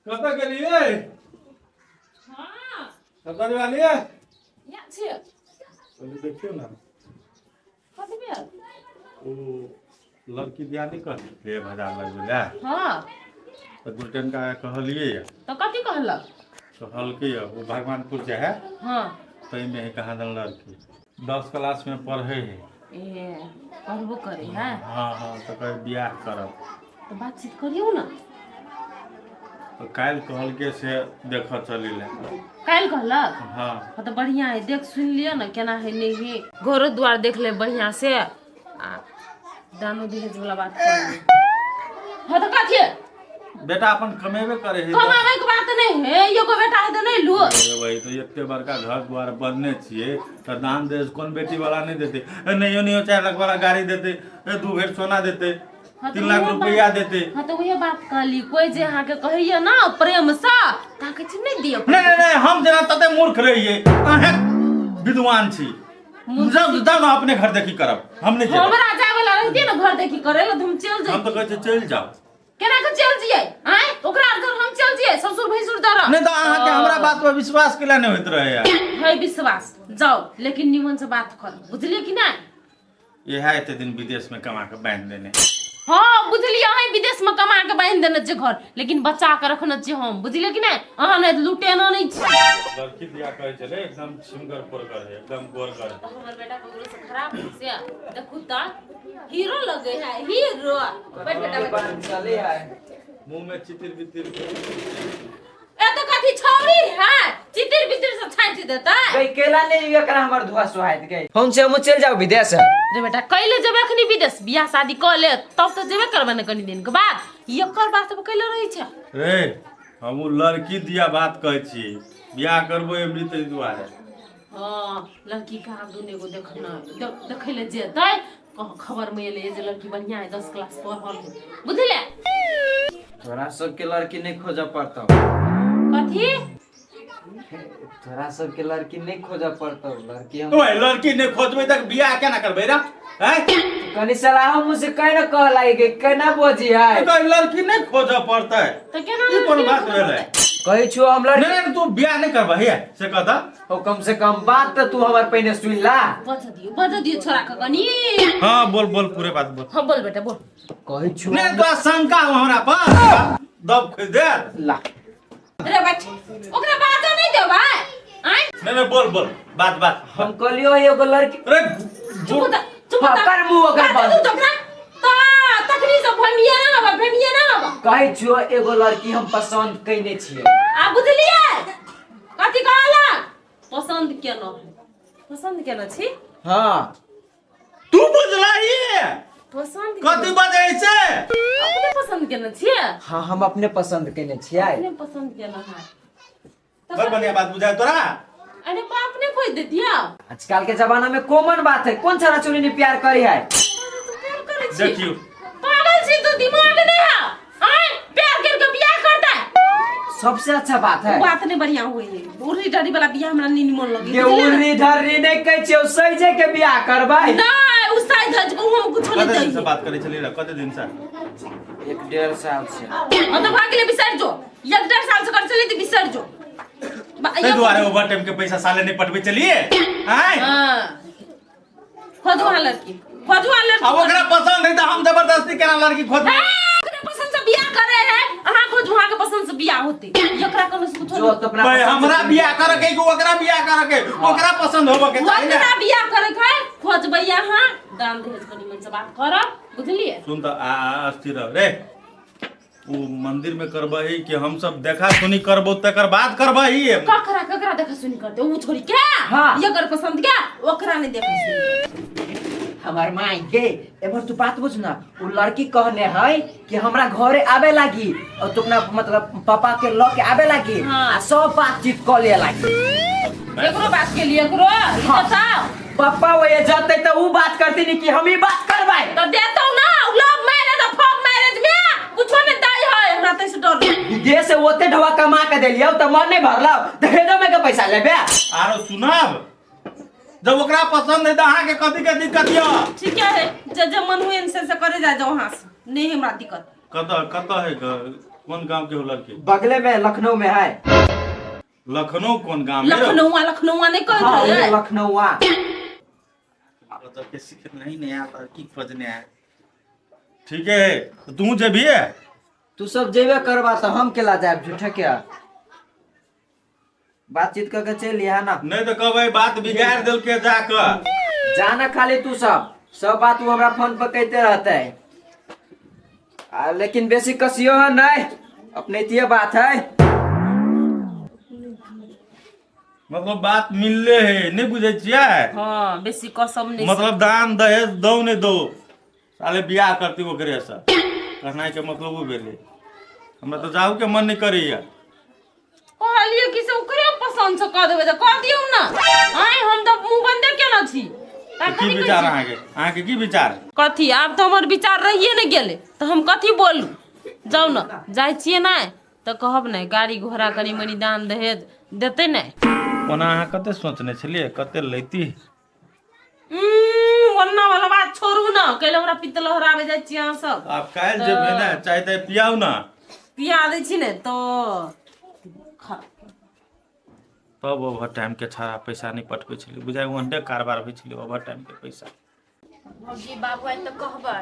कतऽ गेलियै? हाँ। कतऽ गेलियै? यहाँ छियै। पहिले देखियौ ने। कथी भेल? ओ लड़की बियाह नहि कहलियै 1.5 हजार लगबै लए। तऽ गुलटनका कहलियै यऽ। तऽ कथी कहलक? कहलकै यऽ ओ भगवानपुर जे है, ताहिमे है कहाँ दन लड़की, 10 क्लासमे पढ़ै है। ए, पढ़बो करे है? हँ, तऽ कहै बियाह करब। तऽ बातचीत करियौ ने। तऽ काल्हि कहलकै से देखऽ चलै लए। काल्हि कहलक? हँ। हँ, तऽ बढ़िआँ है, देख सुनि लिअ ने केना है नहि है, घरो द्वार देख ले बढ़िआँ से आ दानो दहेज वाला बात कर लिअ। हँ, तऽ कथी? बेटा अपन कमेबे करे है। कमाबै के बात नहि है, एगो बेटा है तऽ नहि लू? वही तो, एते बड़का घर द्वार बनने छियै तऽ दान दहेज कोन बेटी वाला नहि देतै? ए, नहियो नहियो 4 लाख वाला गाड़ी देतै, ए, 2 भेर सोना देतै। हाँ, तऽ 3 लाख उएह रुपैआ देतै। हँ, तऽ उएह बात कहली, कोइ जे अहाँके कहैया ने प्रेमसँ तऽ अहाँ कहै छी नहि दिअ। नहीं नहीं नहीं, हम जेना तते मूर्ख रहियै, अहें विद्वान छी। जाउ जाउ ने, अपने घर देखी करब, हम नहि जेबै। हमरा जाय वाला रहितियै ने घर देखी करे ला तऽ हम चलि हम जैतियै। तऽ कहै छी चलि जाउ। केना के चलि जइयै? आँय, ओकरा आर घर हम चलि जइयै ससुर भैंसुर दर? नहि तऽ अहाँके हमरा बात पर विश्वास केला नहि होइत रहैया? है विश्वास, जाउ, लेकिन निमन से बात कर, बुझलियै कि नहि? इएह एते दिन विदेश में कमा के बांधि देने। हाँ, बुझलियै, अहाँ विदेश में कमा के बांधि देने छियै घर, लेकिन बचा के रखने छियै हम, बुझलियै कि नहि? अहाँ नहि लुटेना नहि छी। लड़की दिया कहै छलै एकदम छिमगर पोरगर है, एकदम गोरगर है। तऽ हमर बेटा ककरो से खराब है से देखू तऽ हीरो लगे है, हीरो। बैठ बेटा, बैठ। चले है। मुंह में चितिर बितिर। ए, तऽ कथी छौरी है, चितिर बितिर से छाँटि देतै? गई केला नहीं एकरा हमर धुआ सुहाइत गई, हम से हम चल जाओ विदेश। रे बेटा, कैले जेबै अखनी विदेश? बियाह शादी कऽ ले तब तऽ जेबे करबै ने कनी दिन के बाद। एकर बात सब कैले रहै छै? रे, हम उ लड़की दिया बात कहै छी, बियाह करबो एमरी ताहि दुआरे। हाँ, लड़की कहाँ दुनू एगो देखना देखै ले जेतै, खबर में एलै जे लड़की बढ़िया है, 10 क्लास पढ़ल है, बुझले? तोरा सबके लड़की नहीं खोजऽ पड़तौ। कथी? तोरा सबके लड़की नहीं खोजऽ पड़तौ, लड़की हम ओए, लड़की नहि खोजबै तक बियाह केना करबै रे हैं? कनी सलाह मुझसे कहीं न कह लागे के केना बोजी है। तो लड़की नहि खोजऽ पड़तै? तऽ केना? ई कोन बात भेलै? कहै छो हम लड़की नहि नहि, तू बियाह नहि करबही से कह तऽ। ओ कम से कम बात तऽ तू हमर पहिने सुन ला। बज दियौ, बज दियौ छोरा के कनी। हाँ, बोल बोल, पूरे बात बोल। हाँ, बोल बेटा, बोल। कहै छो। नहीं तो शंका हो हमरा पर, दब खोज दे। ला। रे बैठ, ओकरा बात नहीं देबै आय। नहीं नहीं, बोल बोल, बात बात। हम कहलियो एगो लड़की अरे। चुप हो जा, चुप हो जा। कर मुंह ओकर बात बंद। दू ओकरा तऽ तखनी से भमिया ना हबा, भमिया ना हबा। कहै छो एगो लड़की हम पसंद कैने छियै। आ बुझलियै कथी कहला? पसंद केना है, पसंद केना छी? हाँ। तू बुझला ये? पसंद। कथी बजै छै? अपने पसंद केना छियै? हाँ, हम अपने पसंद कैने छियै। अपने पसंद केना है? बड़ बढ़िया बात बुझाय तोरा। अरे बाप ने खोज देतिया। आजकल के जमाना में कॉमन बात है, कौन सारा चोरी ने प्यार करी है? तू प्यार करै छी? देखियो। पागल छी तू, दिमाग नहीं है? आय प्यार करके बियाह करता है? सबसे अच्छा बात है। वो बात नहीं बढ़िया हुई है, उर्री डरी वाला बियाह हमरा नहीं निमन लगे। के उर्री धर्री नहीं कहै छियै, सही के बियाह करबै। नहीं, उ साइड धज को हम कुछ नहीं कते दिन से दही। बात करै छली रे, कते दिन से? 1-1.5 साल से। हम तो भाग गेले, बिसर जो, 1-1.5 साल से कर चली तो बिसर जो। ताहि दुआरे ओवर टाइम के पैसा साले नहीं पटबै चलिए आय। हाँ, खोजुआ लड़की, खोजुआ लड़की। अब ओकरा पसंद है तऽ हम जबरदस्ती केना लड़की खोजबै? ओकरा पसंद से बियाह करे है, अहाँ खोजुआ के पसंद से बियाह होते, एकरा कोनो से कुछो जो तो अपना भाई पसंद से हमरा बियाह करे के कि ओकरा बियाह करे के? ओकरा पसंद होबे के चाही ने। ओकरा बियाह करे के है, खोजबै अहाँ, दान दहेज के निमन से बात करब, बुझलिए? सुन तऽ, आ आ अस्थिर रह रे। ओ मंदिर में करबही कि हम सब देखा सुनी करबो तकर बाद करबही? ककरा ककरा देखा सुनी करते? उ छोड़ी के? हाँ। एकर पसंद के ओकरा नहीं देखा सुनी। हमार माई गे, एमहर तू बात बुझ ना, उ लड़की कहने है कि हमरा घरे आवे लागी और तू अपना मतलब पापा के ल के आवे लागी। आ सब बातचीत क ले लागी। एकरो बात के लिए एकरो ई बताओ। पापा वो ये जते तो उ बात करती नहीं कि हम ही बात करबै। तो देतौ ना, उ लव मैरिज और फक मैरिज में कुछो नहीं दाई है, हमरा तैसे डर लगे। विदेश से ओते ढवा कमा के देलियौ त मन नहीं भरलौ, दहेजो में के पैसा लेबे। आरो सुनब, जब ओकरा पसंद है तऽ अहाँके कथी के दिक्कत यऽ? ठीक है, जे जे मन हुए से से करे जा जाओ वहां से, नहीं हमरा दिक्कत। कतऽ कतऽ है? कोन गांव के हो लड़की? बगले में लखनऊ में है। लखनऊ कोन गांव में? लखनऊआ, लखनऊआ नहीं कहैत हाँ, रहै? लखनऊआ। मतलब के सीख नहीं नया लड़की खोजने आए। ठीक है, तो तू जेबी है? तू सब जेबे करबा तऽ हम केला जायब झूठे के? बातचीत करके चलि लिहा ना। नहीं तो कहबै बात बिगाड़ देलके जाकर। जाना खाली तू सब, सब बात वो हमरा फोन पर कहते रहते है। आ, लेकिन बेसी कसियो है नहीं, अपने इतिये बात है। मतलब बात मिलले है, नहीं बुझै छियै? हाँ, बेसी कसम नहीं। मतलब दान दहेज दौ नहीं दौ, साले बियाह करती ओकरे से, कहनाइ के मतलब ओ भेलै। हमरा तऽ जाहू के मन नहीं करैया। कहलियै कि से ओकरे पसंद से कऽ देबै तऽ कऽ दियौ ने। आँय, हम तऽ मुँह बंदे केने छी। तऽ की विचार अहाँके? अहाँके की विचार? कथी आब तऽ हमर विचार रहिए ने गेलै, तऽ हम कथी बोलू? जाउ ने, जाइ छियै ने तऽ कहब ने, गाड़ी घोड़ा कनि मनि दान दहेज देतै ने। ओना अहाँ कते सोचने छलियै, कते लैती? ओना वाला बात छोड़ू ने, कैले हमरा पित्त लहराबै जाइ छी अहाँ सब। आब काल्हि जेबै ने, चाय ताय पियाउ ने। पिया दै छी ने तऽ तब ओवर टाइम के छाड़ा पैसा नहि पठबै छलै, बुझाइ ओहने कारबार होइ छलै ओवर टाइम के पैसा। भौजी, बाबू आइ तऽ कहबै।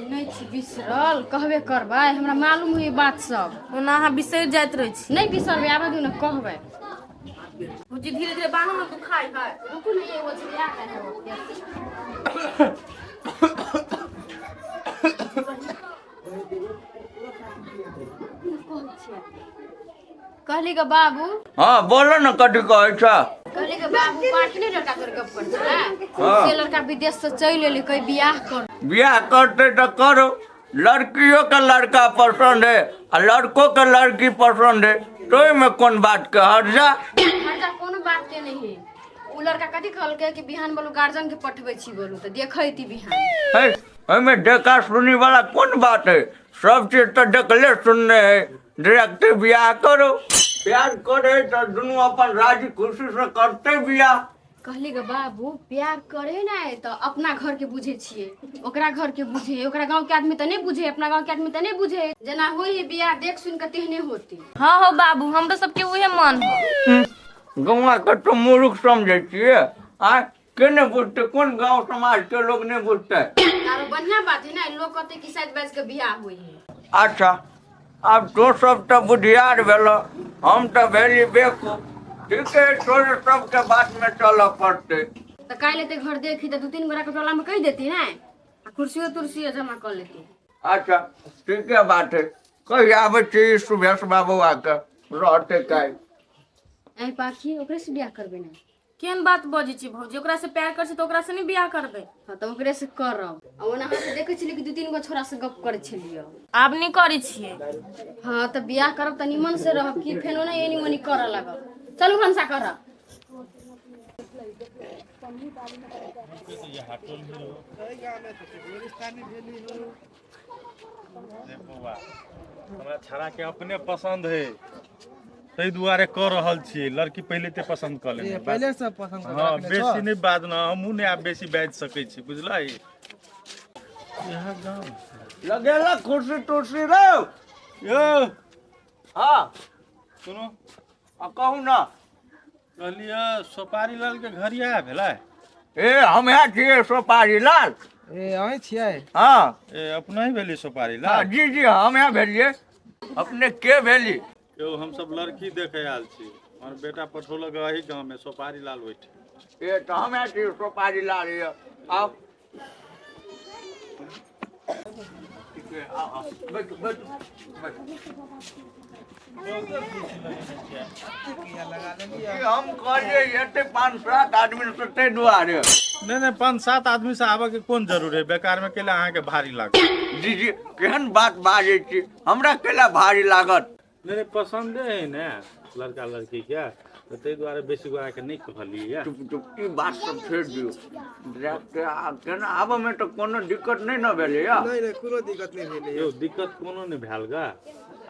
नहि छी बिसरल, कहबे करबै, हमरा मालूम है ई बात सब। ओना अहाँ बिसरि जाइत रहै छी। नहि बिसरबै, आबे दियौ ने, कहबै। भौजी, धीरे धीरे बान्हू ने, दुखाइ है। रुकू ने, एगो छिड़िया के है। कहली के बाबू। हाँ, बोलो ने, कथी कहै छ? कहली के बाबू, पार्टी नहीं लड़का तोर गप कर छला? हाँ। से लड़का विदेश से चलि एलै, कहीं बियाह कर। बियाह करते तऽ करो। लड़कियों के लड़का पसंद है आ लड़को के लड़की पसंद है, तो ओहिमे कोन बात के हर्जा? हर्जा कोनो बात के नहीं है। उ लड़का कथी कहलकै कि बिहान बोलू गार्जियन के पठबै छी, बोलू तऽ देखैती बिहान। है, ओहिमे देखा सुनी वाला कोन बात है? सब चीज तऽ देखले सुनने है, डायरेक्ट बियाह करो। प्यार करे तऽ दुनू अपन राजी खुशी से करते बियाह। कहली गे बाबू, प्यार करे ना तऽ अपना घर के बुझे छियै, ओकरा घर के बुझे, ओकरा गांव के आदमी तऽ नहीं बुझे, अपना गांव के आदमी तऽ नहीं बुझे। जेना होइ है बियाह देख सुन के तेहने होते। हाँ हो बाबू, हमरो सबके उहे मन हो। गौआ के तो मूर्ख समझै छियै आ के नहि बुझतै? कोन गाँव समाज के लोग नहि बुझतै? आरो बढ़िया बात है ना, लोग कहते कि शायद बाज के बियाह होइ है। अच्छा, आब तो सब तऽ बुधियार भेल, हम तऽ भेली बेवकूफ। ठीक है, तोरे सबके बात में चलऽ पड़तै। तऽ काल्हि एते घर देखी तऽ दू तीन गोरा के टोला में कहि देती ने, आ कुर्सियो तुर्सियो जमा कऽ लेती। अच्छा, ठीके बात है। कहिया आबै छी सुभेश बाबू आके रहतै काल्हि? ऐ पाखी, ओकरे से बियाह करबै ने? केहन बात बजै छी भौजी? ओकरा से प्यार करै छी तऽ ओकरा से नहि बियाह करबै? हाँ, तऽ ओकरे से करब। आ ओना अहाँके देखै छलियै कि दू तीन गो छोरा से गप करै छलियै। आब नहि करै छियै। हाँ, तऽ बियाह करब तऽ निमन से रहब कि फेर ओना एनी ओनी करऽ लागब। चलू भनसा करब। बौआ, हमरा छड़ा के अपने पसंद है, ताहि दुआरे कऽ रहल छियै। लड़की पहिले ते पसंद कऽ लेने। पहिले से पसंद कऽ हाँ, रखने छौ। बेसी नहि बाज ना, हमहूँ नहि आब बेसी बाजि सकै छी, बुझलै? इएह गाँव लगेलक कुर्सी तुर्सी रौ? यौ। हाँ। सुनू। आ कहू ने। कहलियै सोपारी लाल के घर इएह भेलै? ए, हम इएह छियै सोपारी लाल। ए, अहीं छियै? हाँ। ए, अपना ही भेली सोपारी हाँ। लाल? जी जी, हम इएह भेलियै। अपने के भेली? यौ, हमसब लड़की देखे आयल छी। हमर बेटा पठौलक एहि गाँव में सोपारी लाल ओहिठाम। ए, तऽ हम इएह छियै सोपारी लाल। यऽ, आउ। ठीक है, आउ आउ, बैठू बैठू बैठू। ई हम कहलियै एते पाँच सात आदमी से ताहि दुआरे। नहि नहि, पाँच सात आदमी से आबऽ के कोन जरूर है? बेकार में केला अहाँके भारी लागत। जी जी, केहन बात बाजै छी, हमरा केला भारी लागत? नहि नहि, पसन्दे है ने लड़का लड़की के, तऽ ताहि दुआरे बेसी गोटाके नहि कहलियै। चुप चुप, ई बात सब छोड़ि दियौ। डायरेक्ट आ केना आबऽमे तऽ कोनो दिक्कत नहि ने भेलैया? नहि नहि, कोनो दिक्कत नहि भेलै। यौ, दिक्कत कोनो नहि भेल गा।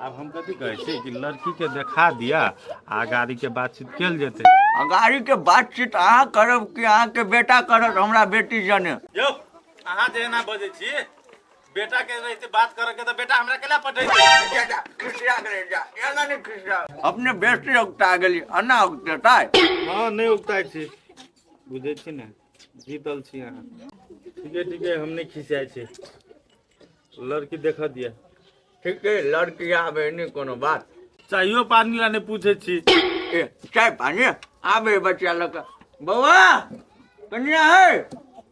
आब हम कथी कहै छी कि लड़कीके देखा दिअ आ गाड़ीके बातचीत कयल जेतै। आ गाड़ीके बातचीत अहाँ करब कि अहाँके बेटा करत? हमरा बेटी जने। यौ, अहाँ जे एना बजै छी, बेटा के रहिते बात करे के तऽ बेटा हमरा केला पठैते? गेलै जा एना नहि खिसिया अपने बेसी उगता गेली एना उगतेतै। हँ, नहि उगताइ छी, बुझै छी ने, जीतल छी अहाँ। ठीके ठीके, हम नहि खिसियाइ छी, लड़की देखऽ दिअ। ठीक है, लड़की आबे नहि कोनो बात। चाहियो पानी ला नहि पूछै छी। ए चाय पानी आबे बच्चा लऽ कऽ। बौआ, कनिया है,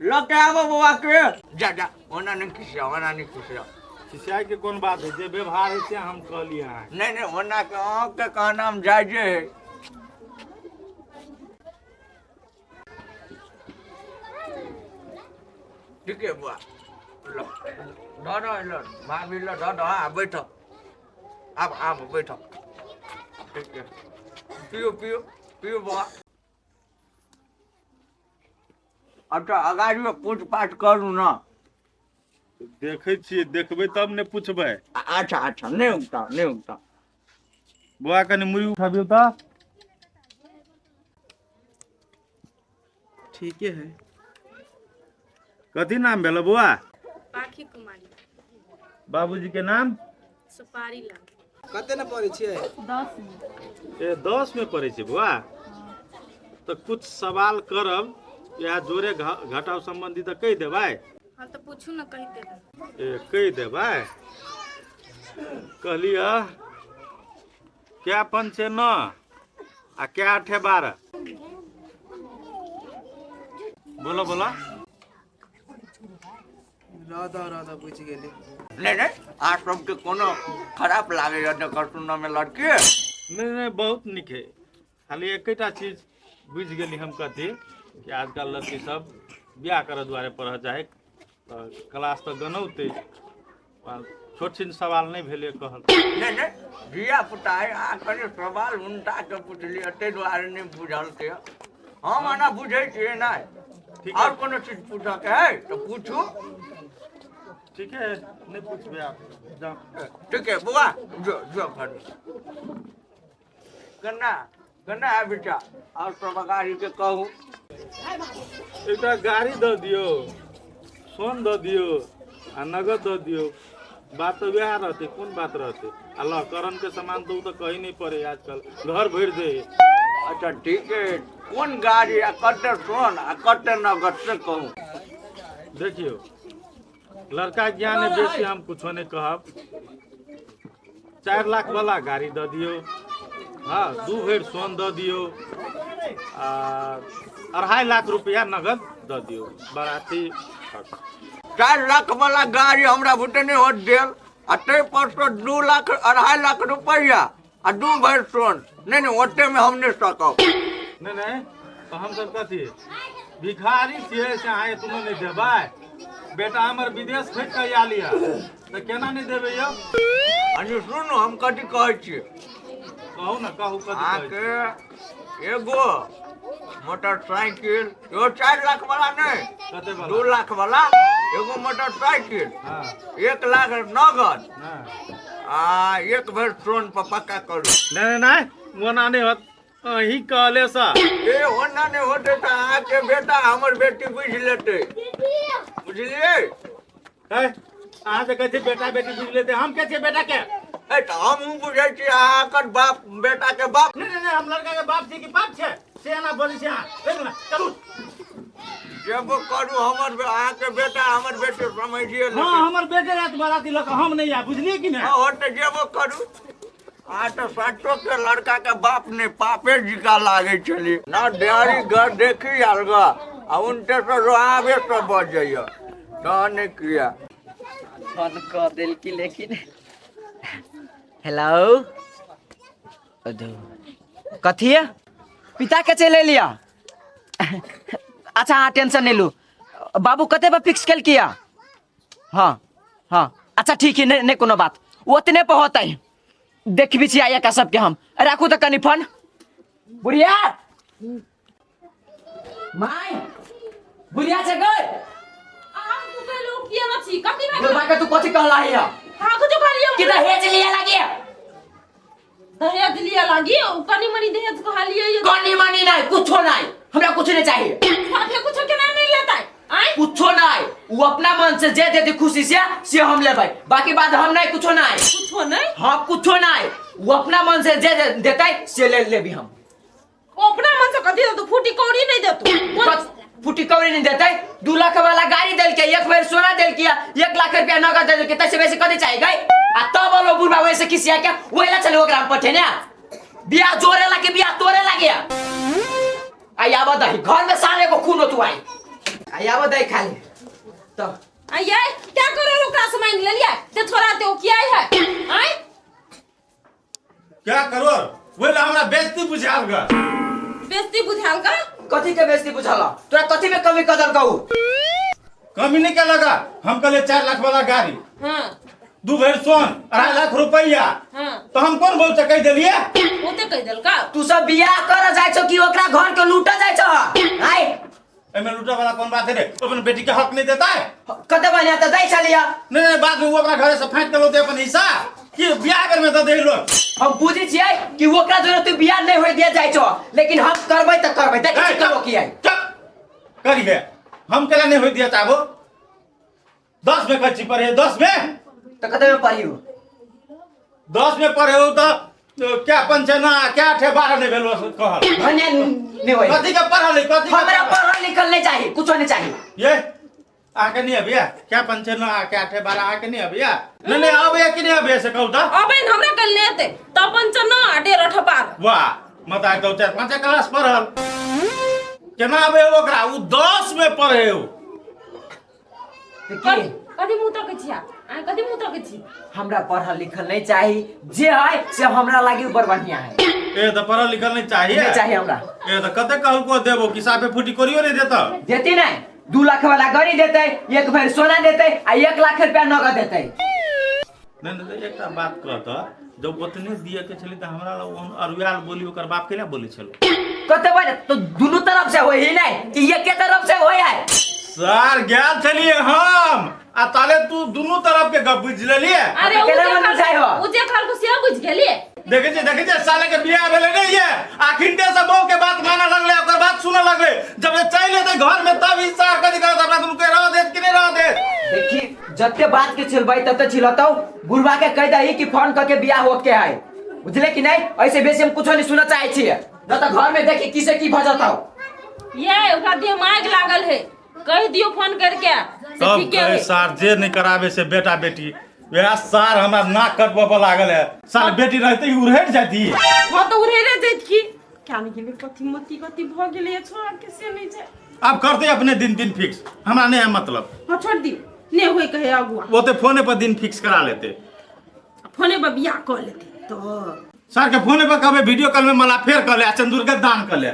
लऽ के आबो बौआ के। जा जा, ओना नहि खिसिया, ओना नहि खिसिया। खिसियाइ के कोन बात है? जे व्यवहार है से हम कहलियै अहाँके। नहि नहि, ओना के अहाँके कहना हम जायजे है। ठीक है बुआ, लो धऽ दऽ, लो भाभी, लो धऽ दऽ। आ बैठ, आब आब बैठ। ठीक है, पियो पियो पियो बुआ। अच्छा, अगाड़ियो पूछ पाछ करू ने। देखै छियै, देखबै तब ने पुछबै। अच्छा अच्छा, नहि उगता, नहि उगता। बौआ, कनि मुड़ी उठाबियौ तऽ। ठीके है। कथी नाम भेल बौआ? पाखी कुमारी। बाबूजी के नाम? सुपारी लाल। कते ने पढ़ै छियै? 10 मे। ए, 10 मे पढ़ै छै बौआ। तऽ कुछ सवाल करब इएह जोड़े घटाव सम्बन्धी, तऽ कहि देबै? हँ, तऽ पूछू ने, कहि देबै। ए, कहि देबै। कहलियै, कै पंचे नौ आ कै आठे 12? बोलो बोलो। राधा राधा, बुझि गेली। नहि नहि, अहाँ सबके कोनो खराब लागैया देखऽ सुनऽमे लड़की? नहि नहि, बहुत नीक है। खाली एकेटा चीज बुझि गेली हम कथी कि आजकल लड़की सब बियाह करऽ दुआरे पढ़ऽ चाहे, तऽ क्लास तऽ गनौतै। छोट छिन सवाल नहि भेलै कहल। नहि नहि, धिया पुता है, अहाँ कनि सवाल उनटा के पुछलियै, ताहि दुआरे नहि बुझलकै। हम एना बुझै छियै नहि। ठीक। आओर कोनो चीज पूछऽके है तऽ पूछू। ठीक है, नहि पूछबै आब, जाउ। ठीक है बौआ, जो जो घर। केना केना है बेटा? आओर सब अगाड़ीके कहू। एकटा गाड़ी दऽ दियौ, सोन दऽ दियौ आ नगद दऽ दियौ। बात तऽ वएह रहतै, कोन बात रहतै? आ लऽ करण के सामान तऽ ओ तऽ कही नहि पड़े, आजकल घर भरि दे। अच्छा ठीक है, कोन गाड़ी आ कते सोन आ कते नगद से कहू। देखियौ, लड़का ज्ञान है बेसी, हम कुछो नहि कहब। 4 लाख वाला गाड़ी दऽ दियौ, हँ, 2 भरि सोन दऽ दियौ आ 2.5 लाख रुपया नगद दऽ दियौ, बाराती तक। 4 लाख वाला गाड़ी हमरा बुते नहि होत देल, आ ताहि पर से 2 लाख 2.5 लाख रुपैआ आ 2 भरि सोन, नहि नहि, ओते में हम नहि सकब। नहि नहि, तऽ हमसब कथी भिखारी छियै से अहाँ एतनो नहि देबै? बेटा हमर विदेश खटि कऽ आयल यऽ, तऽ केना नहि देबै यौ? अनि सुनू, हम कथी कहै छियै। कहू ने, कहू, कथी कहै छियै? अहाँके एगो मोटरसाइकिल, एगो 4 लाख वाला नहि। कते वाला? 2 लाख वाला एगो मोटरसाइकिल, 1 लाख नगद आ 1 भरि सोन पर पक्का करू। नहि नहि नहि, ओना नहि होत, अहीं कहले सँ। ए, ओना नहि होतै तऽ अहाँके बेटा हमर बेटी बुझि लेतै, बुझलियै? है, अहाँ जे कहै छियै बेटा बेटी बुझि लेतै, हम के छियै बेटा के? ए, तऽ हमहूँ बुझै छी अहाँकर बाप, बेटा के बाप। नहि नहि नहि, हम लड़का के बाप छी कि बाप छै से एना बोलै छी अहाँ? देखू ने, चलू। जेबो करू, हमर अहाँके बेटा हमर बेटी समझिए हँ, लेतै। हमर बेटे रात बाराती लऽ कऽ, हम नहि आयब, बुझलियै कि नहि? हँ, तऽ जेबो करू। अहाँ तऽ सचो के लड़का के बाप नहि, पापे जिका लागै छली न। डेहरी घर देखी आयल ग आ उनटे से रोआबे सब बजैया तऽ नहि किया। फोन कऽ देलकी लेकिन। हेलो, अधो कथी है? पिता के चलि एलिया। अच्छा, अहाँ टेंशन नहीं लू बाबू। कते पर फिक्स केल किया? हाँ हाँ, अच्छा ठीक है, नहीं नहीं कोनो बात, ओतने पर होता है। देखबी छी आइया का सबके हम। राखू तऽ कनि फोन। बुढ़िया माय, बुढ़िया छै गई। हम तू कहलू किया ना छी, कथी भेल? बुढ़बा के तू कथी कहला है? हाँ, कुछ कहलियो? कि दहेज लिया लागी। दहेज लिया लागी? ओ कनी मनी दहेज कहलिए ये। कनी मनी नहीं, कुछो नहीं, हमरा कुछ नहीं चाहिए। साथे कुछ केना नहीं लेतै? आय कुछो नहीं, वो अपना मन से जे देते खुशी से हम लेबै, बाकी बात हम नहीं, कुछो नहीं। कुछो नहीं? हाँ कुछो नहीं, वो अपना मन से जे देते से ले लेबी हम। ओ अपना मन से कथी देतौ? फूटी कौड़ी नहीं देतौ। फूटी कौड़ी नहीं देते? 2 लाख वाला गाड़ी देलके, 1 भरि सोना देलके, 1 लाख रुपया नगद दे देलके, तैसे बेसी कथी चाहिए गई? आ तब बोलो बुढ़वा वैसे खिसिया के वही ला चले ओकरा हम पठेने, बियाह जोरे लागे बियाह तोरे लागे। आई आब दही घर में साले को खून होतु आई। आई आब दही खाली तो आई ये क्या करो ओकरा से मांग लेलिया ते छोड़ा ते ओ किया है? आय क्या करो वही ला हमरा बेइज्जती बुझाल ग। बेइज्जती बुझाल ग? कथी के बेइज्जती बुझाल? तोरा कथी में कमी कदल कहू? कमी नहीं क्या लगा, हम कहले 4 लाख वाला गाड़ी, हां 2 भरि सोन, 2.5 लाख रुपया, हां तो हम कोन बहुत से कह देलिए? ओते कह देलका। तू सब बियाह कर जाय छौ कि ओकरा घर के लूटा जाय छौ? आय एमे लूटा वाला कौन बात है रे? अपन बेटी के हक नहीं देता है? कते बढ़िया त दै छलिया। नहीं नहीं बाद में वो अपना घरे से फेंक देलो ते अपन हिस्सा कि बियाह कर में त दे लोग। हम बुझी छियै कि ओकरा जोरे तू बियाह नहीं होय दिया जाय छौ, लेकिन हम करबै त करबै, देखै छी करबो की आई। चुप करिए, हम केला नहीं होय दिया चाहबो। 10 में कच्ची पढ़े, 10 में त कते में पढ़ियो? 10 में पढ़े हो त क्या पंचना क्या 8 12 नहीं भेलो कहल। भने नहीं होय। कथी के पढ़ल है? कथी के हमरा पढ़ल लिखल नहीं चाहिए, कुछो नहीं चाहिए। ये आके नहीं अबिया क्या पंचना क्या 8 12 आके नहीं अबिया? नहीं नहीं अबिया कि नहीं अबिया से कहू त? अबे हमरा कल नहीं आते त पंचना 8.5 8 12। वाह मत आइ तो 4 5 क्लास पढ़ल केना अबे ओकरा? उ 10 में पढ़े हो। की कथी मुँह तकै छिया? आ कथी मुँह तकै छी? हमरा पढ़ल लिखल नहीं चाहिए, जे है से हमरा लागी बड़ बढ़िया है। ए त पढ़ल लिखल नहीं चाहिए? नहीं चाहिए हमरा। ए त कते कहलको देबो कि साफे फूटी करियो नहीं देता? देती नहीं, 2 लाख वाला गाड़ी देते, 1 भरि सोना देते आ 1 लाख रुपया नगद देते। नहीं नहीं एकटा बात कहत, जब ओतने दिए के छली त हमरा लग अरुआल बोली ओकर बाप के ना बोली छलो। कते बार तो दोनों तरफ से होई ही नहीं कि एके तरफ से होई है। सर गेल छलिए हम आ ताले तू दोनों तरफ के गप बुझ लेलिए। अरे केना मन बुझाय हो? उ जे कहलको से बुझ गेलिए। देखे छी, देखे छी साले के बियाह भेले नहीं ये आखिर से बहू के बात माने लगले, ओकर बात सुने लगले। जब जे चल एते घर में तब ई सार कथी करत अपना दुनू के रह देत कि नहीं रह देत। देखी जते बात के छिलबै तते छिलतौ, बुढ़वा के कह दही कि फोन करके बियाह होत के है, बुझले कि नहीं? ऐसे बेसी हम कुछो नहीं सुनना चाहे छियै, न त घर में देखी किसे की भ जतौ। ये ओकरा दिमाग लागल है, कह दियो फोन करके से सब ठीके है। सार जे नहीं करावे से बेटा बेटी वह सार हमरा नाक कटबऽ पर लागल है। सार बेटी रहते ही उड़ेट जाती। हां तो उड़ेरे जाइत की क्या नहीं गेलै कथी मती कथी भ गेलै छोड़ा के से नहीं छै। अब करते अपने दिन दिन फिक्स, हमरा नहीं है मतलब। हां छोड़ दियो, नहीं होय कहे अगुआ वो तो फोने पर दिन फिक्स करा लेते, फोने पर बियाह कर लेते। तो सर के फोने पर कहबे वीडियो कॉल में मला फेर कर ले आ चंदूर के दान कर ले।